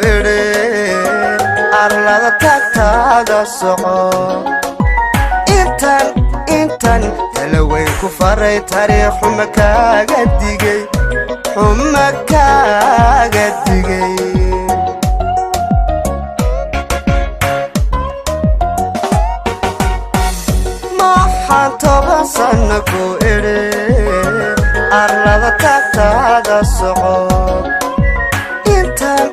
Idhi arlada taagtaada soco. Intan intan talaweyn ku faray, taariikh xuma kaaga digay, xuma kaaga digay. Maxaan 10 sanno ku idhi arlada taagtaada soco? Intan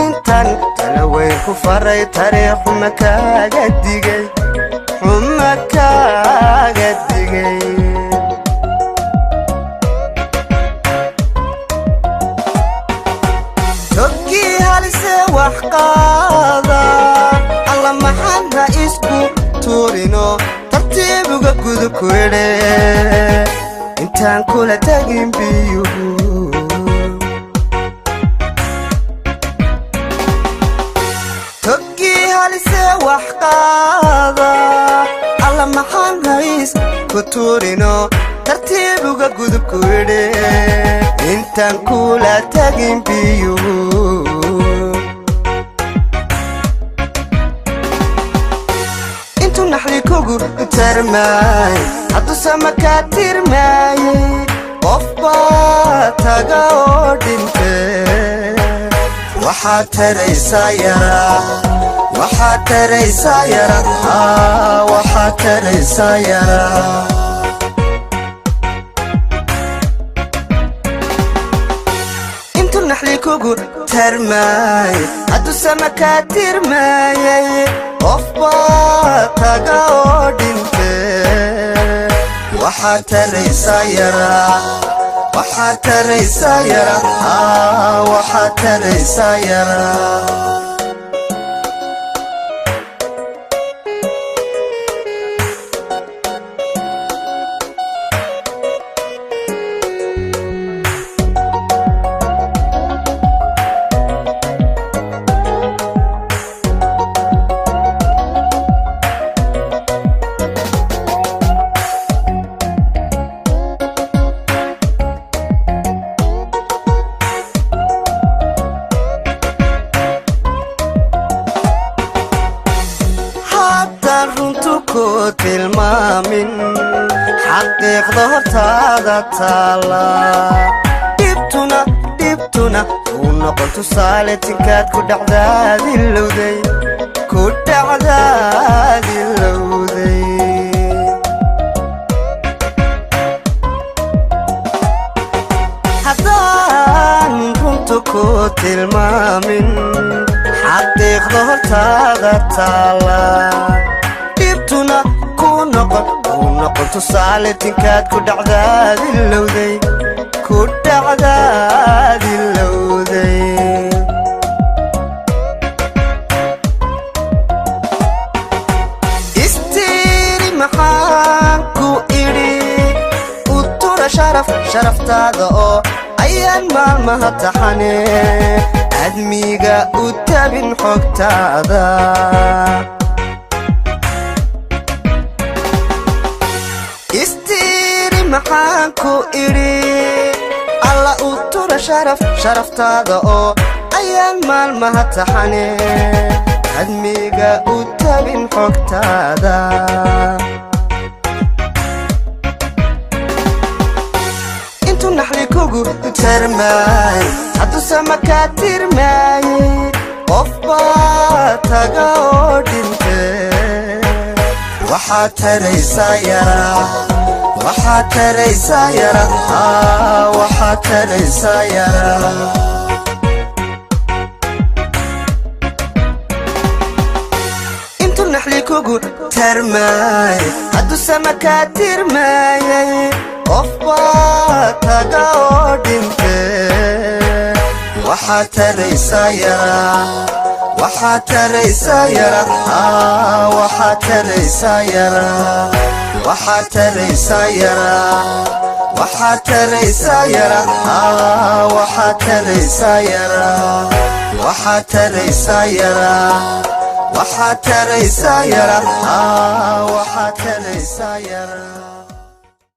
intan talaweyn ku faray, taariikh xuma kaaga digay, xuma kaaga digay. Togkii halise wax qaada, alla maxaan ha isku tuurino, tartiibuga gudub ku idhe intaan kula tagin biyuhu. Toggii halise wax qaada, alla maxaan hays ku tuurino, tartiibuga gudub ku idhe intaan kula tagin biyuhu. Intuu naxli kugu tarmaay, hadduu kaa tirmaayey, qof baa taga oo dhintee. Waxaad taraysaa yaraa, waxaad taraysaa yara, waxaad taraysaa yaraa. Intuu naxli kugu tarmaay, hadduu sama kaa tirmaayay, qof baa taga oo dhintee. Waxaad taraysaa yaraa, waxaad taraysaa yara, waxaad taraysaa yaraa. Haddaan runtu ku tilmaamin xaqiiqda hortaada taalla, dhibtuna dhibtuna uu noqon tusaale tinkaad ku dhacdaadilowday, ku dhacdaadilowday. Haddaan runtu ku tilmaamin xaqiiqda hortaada taalla, dhibtuna ku noqon uu noqon tusaale tinkaad ku dhacdaadilowday, ku dhacdaadilowday. Istiiri maxaan ku idhi u tura sharaf sharaftaada oo ayaan maalmaha taxane admiga u tabin xogtaada. Istiiri maxaan ku idhi alla u tura sharaf sharaftaada oo ayaan maalmaha taxane admiga u tabin xogtaada. Intuu naxli kugu tarmaay, hadduu sama kaa tirmaayey, qof baa taga oo dhintee. Waxaad taraysaa yaraa, waxaad taraysaa yara, waxaad taraysaa yaraa. Intuu naxli kugu tarmaay, hadduu sama kaa tirmaayay, qof baa taga oo dhintee. Waxaad taraysaa yaraa, waxaad taraysaa yara, waxaad taraysaa yaraa, waxaad taraysaa yaraa, waxaad taraysaa yara, waxaad taraysaa yaraa, waxaad taraysaa yaraa, waxaad taraysaa yara, waxaad taraysaa yaraa.